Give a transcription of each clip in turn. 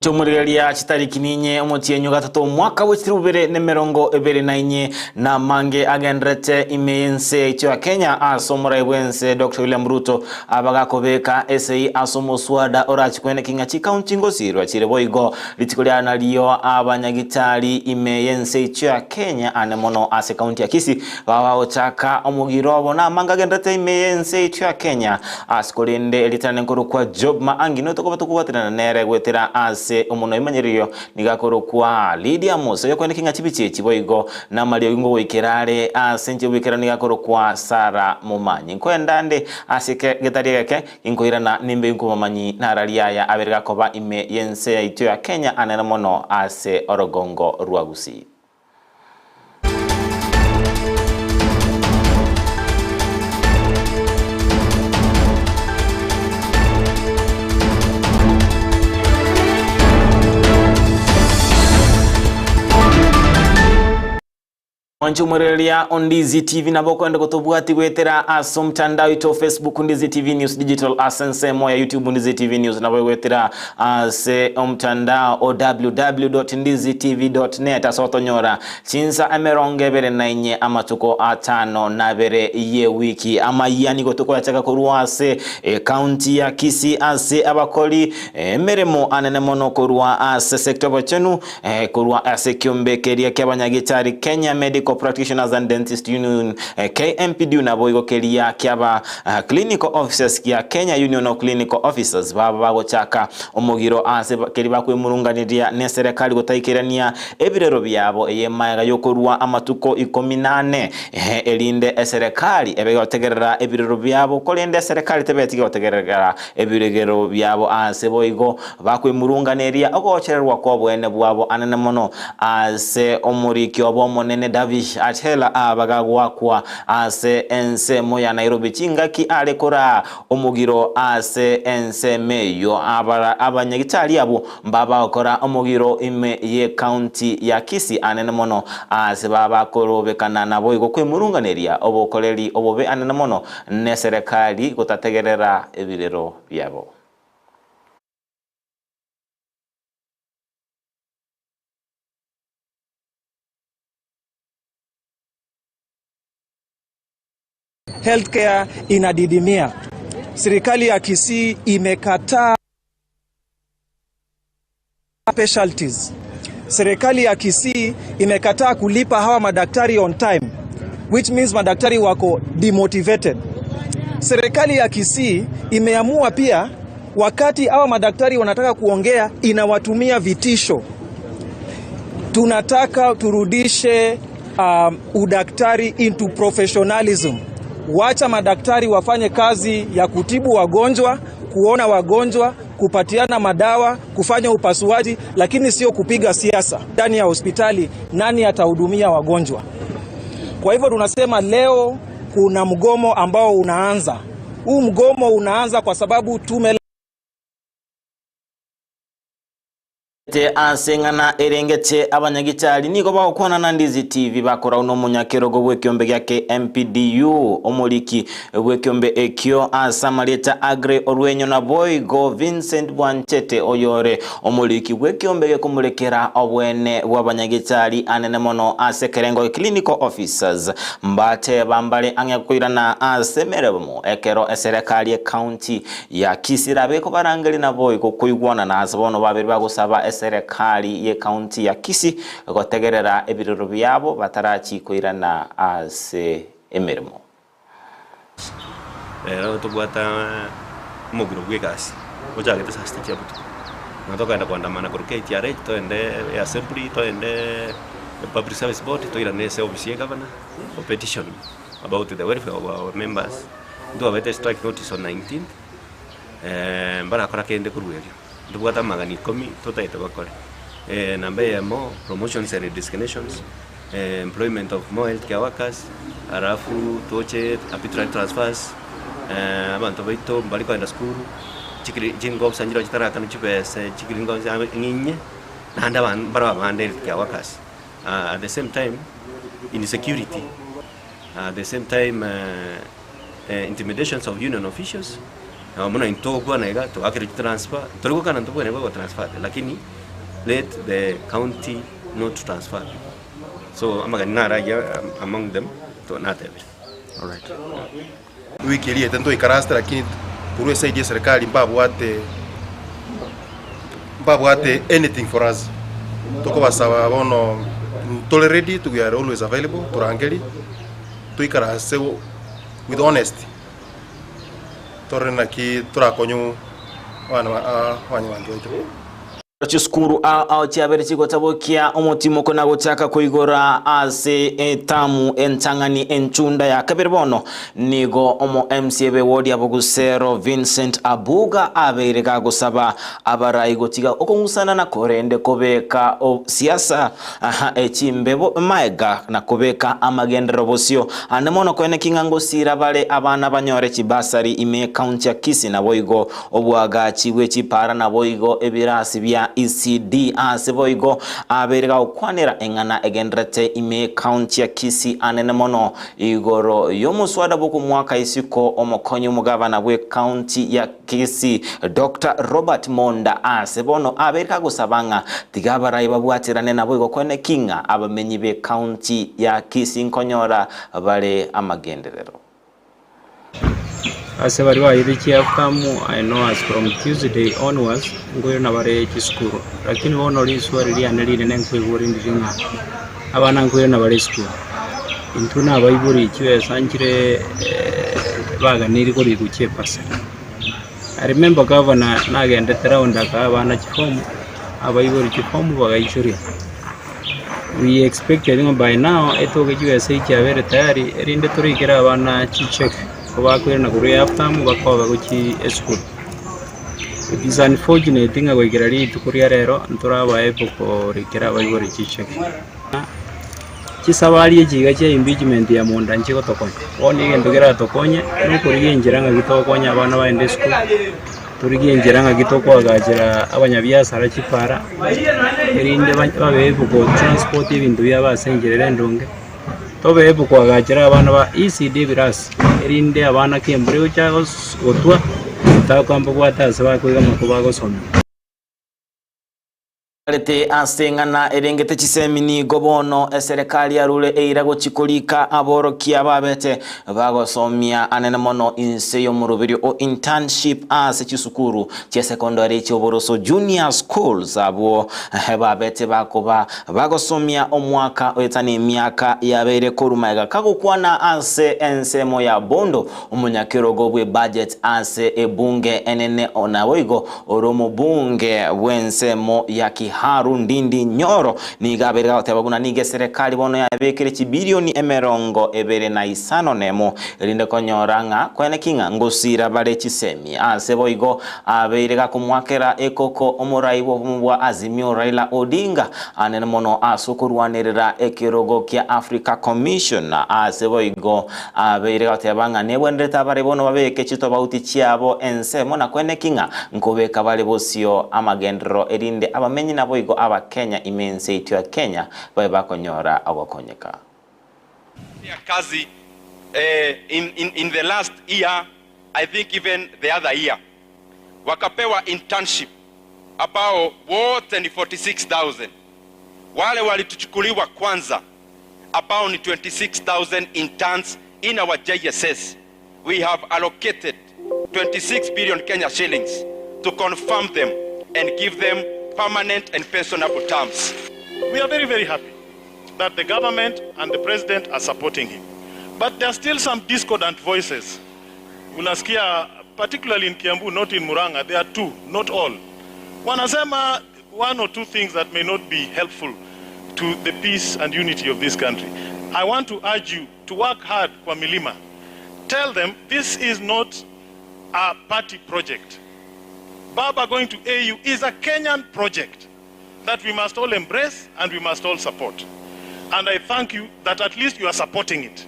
Chomorigereria chitariki ninye omotienyi ogatato omwaka bwe chilifu bibere na emerongo ebere na inye, na amange agendererete ime y'ense yaito ya Kenya ase omorai bw'ense Doctor William Ruto abagakobeka esegi ase omoswada orachi kweneki ng'a chikaunti ngosirwa chire boigo rituko ria nario abanyagitari ime y'ense yaito ya Kenya ane mono ase ekaunti ya Kisii babagochaka omogiro obo na amange agendererete ime y'ense yaito ya Kenya Ase korende eritana nkorokwa Job Maangi notokoba tokobwaterana nere goetera ase omonwa emanyererio nigo akorokwa Lydia Musa oyokoeneki ng'a chibichi echi boigo namariogi ngogoikera are ase enchera y'oboikeranu nigo akorokwa Sarah Momanyi. Nkoenda nde ase getari egeke ginkoirana nimbe inkomomanyi nararia aya abere gakoba ime y'ense yaito ya Kenya anene mono ase orogongo rwa Gusii. Mwanche omorereria o Ndizi TV nabo okoenda gotobwati goetera ase omotandao oito o Facebook Ndizi TV News Digital ase ensemo ya YouTube Ndizi TV News nabo goetera Ase omtandao o www.ndizitv.net ase otonyora chinsa emerongo ebere na inye amatuko atano na abere y'ewiki. Amayia nigo tokoyachaka korwa ase ecounty ya Kisii ase abakori emeremo anene mono korwa ase sector y'obochenu korwa ase ekiombe keria ki'abanyagitari Kenya Medical Practitioners and Dentist Union KMPDU naboigo keria kiaba Clinical Officers gia Kenya Union of Clinical Officers baba bagochaka omogiro ase keria bakwemurunganeria neserekari gotaikerania ebirero biabo eye maega yokorua amatuko ikomi na ane erinde eserekari ebe egotegerera ebirero biabo korende eserekari tebeti gegotegerera ebiregero biabo ase boigo Bakwemurunganeria ogochererwa kw'oboene bwabo anene mono ase omoriki obo omonene Davish Atela abagagoakwa ase ensemo ya Nairobi chingaki are koraa omogiro ase ensemo eyio. Abanyagitari abwo mbabagokora omogiro ime y'ecounty ya Kisii anene mono ase babakorobekana naboigo kwemurunganeria obokoreri obobe anene mono neserekari gotategerera ebirero biabo. Healthcare inadidimia. Serikali ya Kisii imekataa specialties. Serikali ya Kisii imekataa kulipa hawa madaktari on time which means madaktari wako demotivated. Serikali ya Kisii imeamua pia wakati hawa madaktari wanataka kuongea inawatumia vitisho. Tunataka turudishe um, udaktari into professionalism. Wacha madaktari wafanye kazi ya kutibu wagonjwa, kuona wagonjwa, kupatiana madawa, kufanya upasuaji, lakini sio kupiga siasa ndani ya hospitali. Nani atahudumia wagonjwa? Kwa hivyo tunasema leo kuna mgomo ambao unaanza. Huu mgomo unaanza kwa sababu tume Te ase eng'ana erengete abanyagitari nigo bagokwana na Ndizi TV bakorau nomonyakerogo bw'ekiombe gia KMPDU omoriki bw'ekiombe ekio ase amarieta Aggrey Orwenyo naboigo Vincent Bwanchete oyore omoriki bw'ekiombe gekomorekera obwene bw'abanyagitari anene mono ase ekerengo Clinical Officers mbateba mbare ang'e koirana ase emeremo ekero eserekari ecounty ya Kisii erabe ekobarangeria naboigo koigwanana ase bono babere bagosaba eserekari y'ecounty ya Kisii gotegerera ebirero biabo batarachi koirana ase emeremo. Rero tobwate omogiro bw'egasi ochagete saa sita chia botuko, na tokogenda koandamana korwa KTRH toende assembly toende public service board toirane ase ofisi ya egavana o petition about the welfare of our members. Ntwabete strike notice on 19th mbarakora kende korwa erio, ntobwate amagani ikomi totagete bakore. Namba eyemo promotions and designations. Employment of more health care workers, alafu toche arbitrary transfers, abanto baito mbari kogenda sukuru, chikiri chingosa nchiroo chitarakanwa chibese chikiri ngosa ng'inye, naende aban mbaro abande health care workers. At the same time, insecurity, at the same time intimidations of union officials. Nabo buna intwe togokwana iga, togakire chitransfer, tori gokana ntobwenereti koba transferred, lakini let the county not transfer people. So amagani naro ayio among them to natebire. Alright. Ewiki eria yaetete ntoikaransete lakini korwa eside ya eserekari mbabwate mbabwate anything for us. Tokobasaba bono ntore ready we are always available torangerie toikaranse with honesty torore naki torakonye abana ba abanyabanto baito. Chisukuru ao ao chiabere chigotabokia omotimoko na gochaka koigora ase etamu entang'ani enchunda ya kabere bono nigo omo MCA be ward ya Bogusero Vincent Abuga abeire gagosaba abarai gotiga okong'usana na korende kobeka siasa echimbebo maega na kobeka amagenderero bosio ande mono koeneki ng'a ngosira bare abana banyore chibasari ime y'ecounty ya Kisii naboigo Oboagachi bwe chipaara naboigo ebirasi bia ECD ase boigo abeire gagokwanera eng'ana egendererete ime y'ecounty ya Kisii anene mono igoro y'omoswada bw'okomwaka isiko omokonyi omogabana bw'ecounty ya Kisii Doctor Robert Monda ase bono abeire kagosaba ng'a tiga abarai babwaterane naboigo koeneki ng'a abamenyi b'ecounty ya Kisii nkonyora bare amagenderero. Ase baria bayeire chiaftamu I know as from Tuesday onwards nkoirana bare chisukuru, lakini bono risuari riane rinene nkoigwa rindiri ng'a abana nkoirana bare esukuru. Intwe na abaibori chibesa nchire baganeirie korikwa chiepasari. I remember governor nagendete round akaa abana chifomu, abaibori chifomu bagaichoria. We expected ng'a by now etoke chibesa echi chiabeire tayari erinde torikere abana chicheque kobakoirana korwa ehalf term bakoba gochia esukuru. It is unfortunate ng'a goikera rituko ria rero ntorabae able korikera abaibori chicheque. Chisabari echi iga chia impeachment ya monda nchigotokonya, bono egento keratokonye nokorigia enchera ng'aki togokonya abana bagende esukuru. Torigie enchera ng'aki tokoagachera abanyabiasara chipara, erinde babe able go transport ebinto biabo ase enchera ere endonge, tobe able koagachera abana ba ECD ebirasi, erinde abana ka embura egocha gotwa, totakoa mbabwate ase bakoiga amako bagosomia. Arete ase eng'ana erengete chisemi nigo bono eserekari yarure eira gochia korika aborokia babete bagosomia anene mono inse y'omoroberio o internship ase chisukuru chia secondary chi'oboroso junior schools abwo babete bakoba bagosomia omwaka oetana emiaka yabeire korwa magega kagokwana ase ensemo ya Bondo omonyakerogo bwe budget ase ebunge enene naboigo Ore omobunge bw'ensemo ya Kiharu Ndindi Nyoro nigo abeire gagoteba buna nigo eserekari bono yabekire chibilioni 21 erinde konyora ng'a koeneki ng'a ngosira bare chisemi. Ase boigo abeire gakomoakera ekoko omorai bw'obomo bwa Azimio Raila Odinga anene mono ase okorwanerera ekerogo kia Africa Commission. Ase boigo Abeire goteba ng'a nebwenerete abare bono babeke chitobauti chiabo ensemo na kweneki ng'a nkobeka bare bosio amagenderero erinde abamenyi naboigo Abakenya ime ense yaito ya Kenya babe bakonyora ogokonyeka. Ya kazi in, in, in the last year, I think even the other year, wakapewa internship ambao wote ni 46,000. Wale walituchukuliwa kwanza ambao ni 26,000 interns in our JSS, we have allocated 26 billion Kenya shillings to confirm them and give them permanent and pensionable terms. We are very, very happy that the government and the president are supporting him. But there are still some discordant voices. Unasikia particularly in Kiambu, not in Murang'a, there are two, not all. Wanasema one or two things that may not be helpful to the peace and unity of this country. I want to urge you to work hard kwa milima. Tell them this is not a party project. Baba going to AU is a Kenyan project that we must all embrace and we must all support. And I thank you that at least you are supporting it.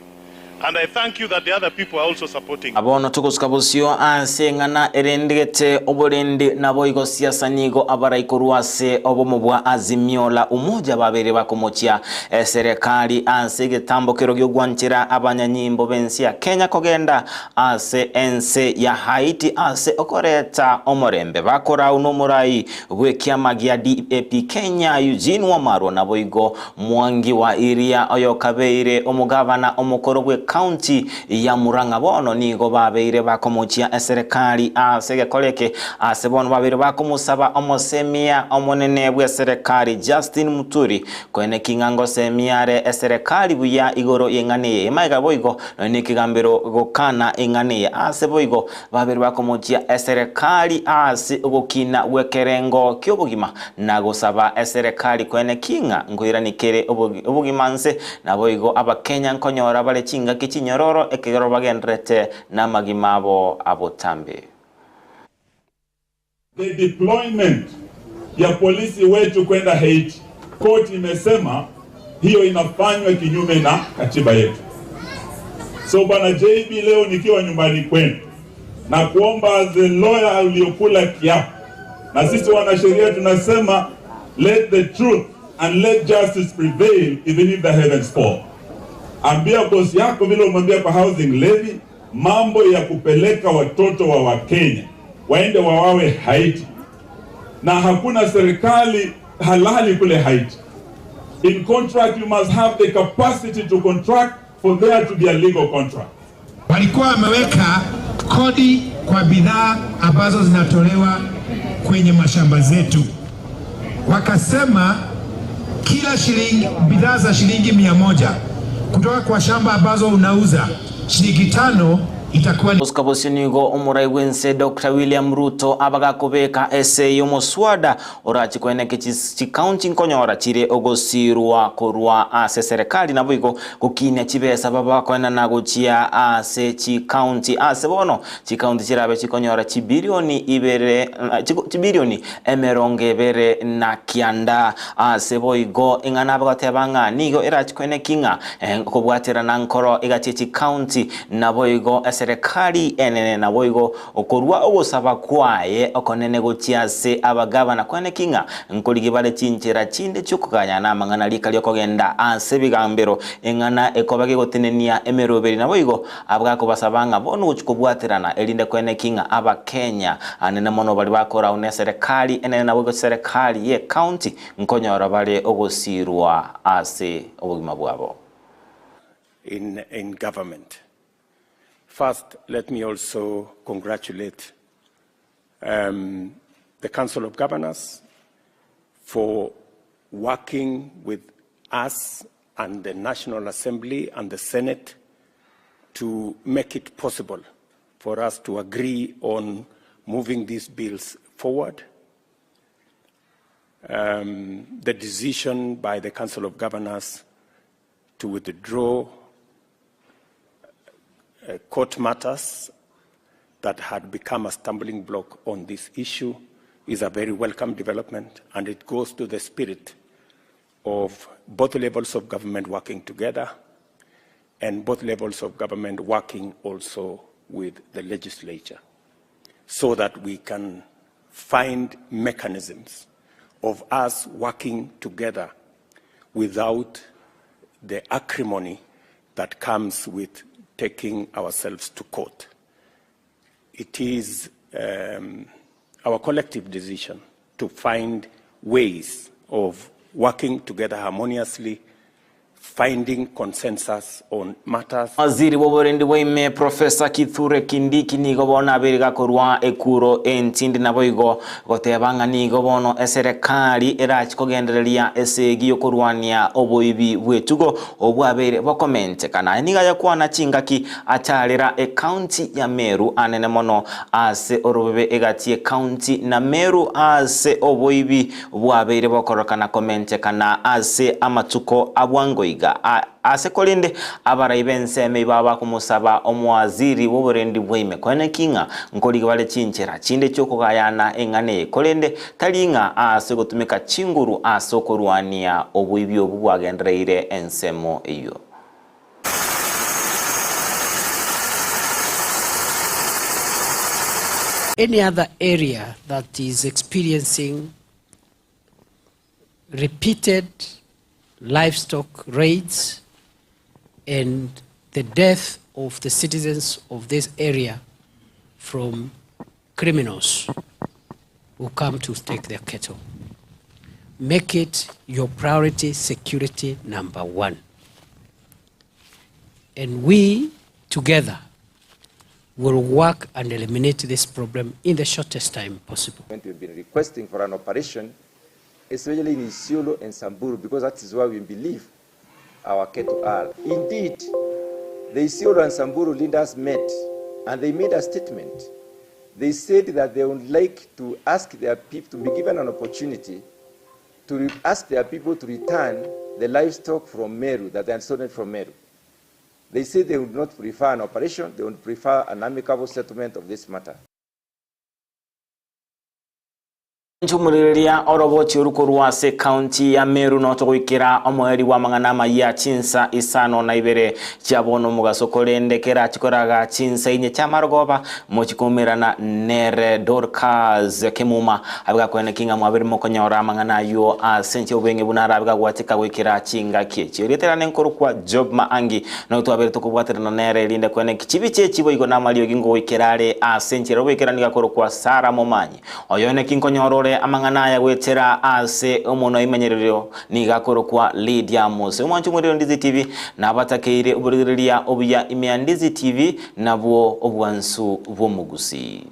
And I thank you that the other people are also supporting. Bono togosuka bosio ase eng'ana erendegete oborendi, naboigo siasa nigo abarai korwa ase obomo bwa Azimio la Umoja babeire bakomochia eserekari ase egetambokero gi'ogwanchera abanyanyimbo b'ense ya Kenya kogenda ase ense ya Haiti ase okoreta omorembe. Bakorau nomorai bw'ekiama gia DAP Kenya Eugene Wamalwa naboigo Mwangi wa Iria oyokabeire omogavana omokoro bw'ecounty ya Murang'a bono nigo babeire bakomochia eserekari ase egekora eke ase bono babeire bakomosaba omosemia omonene bw'eserekari Justin Muturi koeneki ng'a ngosemia are eserekari buya igoro y'eng'ana eye magega boigo nonya nekegambero gokana eng'ana eye ase boigo Babere bakomochia eserekari ase ogokina gw'ekerengo ki'obogima, na gosaba eserekari kwene ki ng'a nkoirani kere obogima nse, naboigo Abakenya nkonyora bare chingaki chinyororo ekegero bagendererete namagima abo abotambe. The deployment ya polisi wetu kwenda Haiti, court imesema hiyo inafanywa kinyume na katiba yetu. So bwana JB, leo nikiwa nyumbani kwenu na kuomba as a lawyer uliokula kiapo, na sisi wanasheria tunasema let the truth and let justice prevail even if the heavens fall. Ambia bosi yako vile umwambia kwa housing levy, mambo ya kupeleka watoto wa Wakenya waende wawawe Haiti, na hakuna serikali halali kule Haiti. In contract you must have the capacity to contract for there to be a legal contract. Walikuwa wameweka kodi kwa bidhaa ambazo zinatolewa kwenye mashamba zetu, wakasema kila shilingi, bidhaa za shilingi 100 kutoka kwa shamba ambazo unauza shilingi 5 itakuwa ni Oscar bosio nigo omorai bw'ense Doctor William Ruto abagakobeka ase y'omoswada orache koeneke chikaunti nkonyora chire ogosirwa korwa ase serikali naboigo gokinia chibesa babakoenana gochia ase chikaunti ase bono chikaunti chirabe chikonyora chibilioni ibere chibilioni 29 ase boigo ing'ana abagoteba ng'a nigo erache koeneki ng'a kobwaterana nkoro egati chikaunti naboigo eserekari enene naboigo okorua ogosaba kwaye okonene gochia ase abagavana koeneki ng'a nkorigi bare chinchera chinde chiokoganyana amang'ana rika riokogenda ase ebigambero eng'ana ekoba gegotenenia emeroberi naboigo abagakobasaba ng'a bono gochia kobwaterana erinde koeneki ng'a abakenya anene mono baria bakorau ne eserekari enene naboigo chiserekari ye county nkonyora bare ogosirwa ase obogima bwabo. In in government. First, let me also congratulate um, the Council of Governors for working with us and the National Assembly and the Senate to make it possible for us to agree on moving these bills forward. Um, the decision by the Council of Governors to withdraw uh, court matters that had become a stumbling block on this issue is a very welcome development, and it goes to the spirit of both levels of government working together and both levels of government working also with the legislature so that we can find mechanisms of us working together without the acrimony that comes with taking ourselves to court. It is um, our collective decision to find ways of working together harmoniously finding consensus on matters. Waziri bw'oborendi bwaime Professor Kithure Kindiki nigo bono abeire gakorwa ekuro entindi naboigo goteba ng'a nigo bono eserekari erachi kogendereria esegi yokorwania oboibi bw'etugo obwabeire bokomentekana. Aya nigo ayakwana chingaki acharera ecounty ya Meru anene mono ase orobebe egati y'ecounty na Meru ase oboibi bwabeire bokorokana komentekana ase amatuko a bwango iga. Ase korende abarai b'ensemo eyio baba bakomosaba omoaziri bw'oborendi bwaime koeneki ng'a nkorigia bare chinchera chinde chi'okogayana eng'ana eye, korende tari ng'a aase gotumeka chinguru ase okorwania oboibi obwo bwagendereire ensemo eyio. Any other area that is experiencing repeated livestock raids and the death of the citizens of this area from criminals who come to take their cattle. Make it your priority security number one. And we together will work and eliminate this problem in the shortest time possible. We've been requesting for an operation, especially in Isiolo and Samburu, because that is where we believe our cattle are. Indeed, the Isiolo and Samburu leaders met and they made a statement. They said that they would like to ask their people to be given an opportunity to ask their people to return the livestock from Meru, that they had stolen from Meru. They said they would not prefer an operation, they would prefer an amicable settlement of this matter. Nchumuriria orobochi oru korwa ase ekaunti ya Meru notogoikera omoeri bw'amang'ana amayia chinsa isano na ibere chia bono omogaso korende kerachi koraga chinsa inye chiamarogoba mochikomerana nere Dorcas Kemuma abigakwene kinga mwabere mokonyora amang'ana aywo ase enche obweng'e buna arabe gagwateka goikera chingaki echi erieterane nkoro kwa Job Maangi no twabere tokobwaterana nere erinde kwene chibiche echi boigo na amariogi ngogoikera are ase enchera oboikerani gakoro kwa Sarah Momanyi Oyo naki nkonyora ore amang'ana aya goetera ase omonwa imenyererio nigo akorokwa Lydia Mose. Omwancho omorero Ndizi TV nabatakeire oborigereria obuya ime ya Ndizi TV nabwo obwansu bw'omogusii.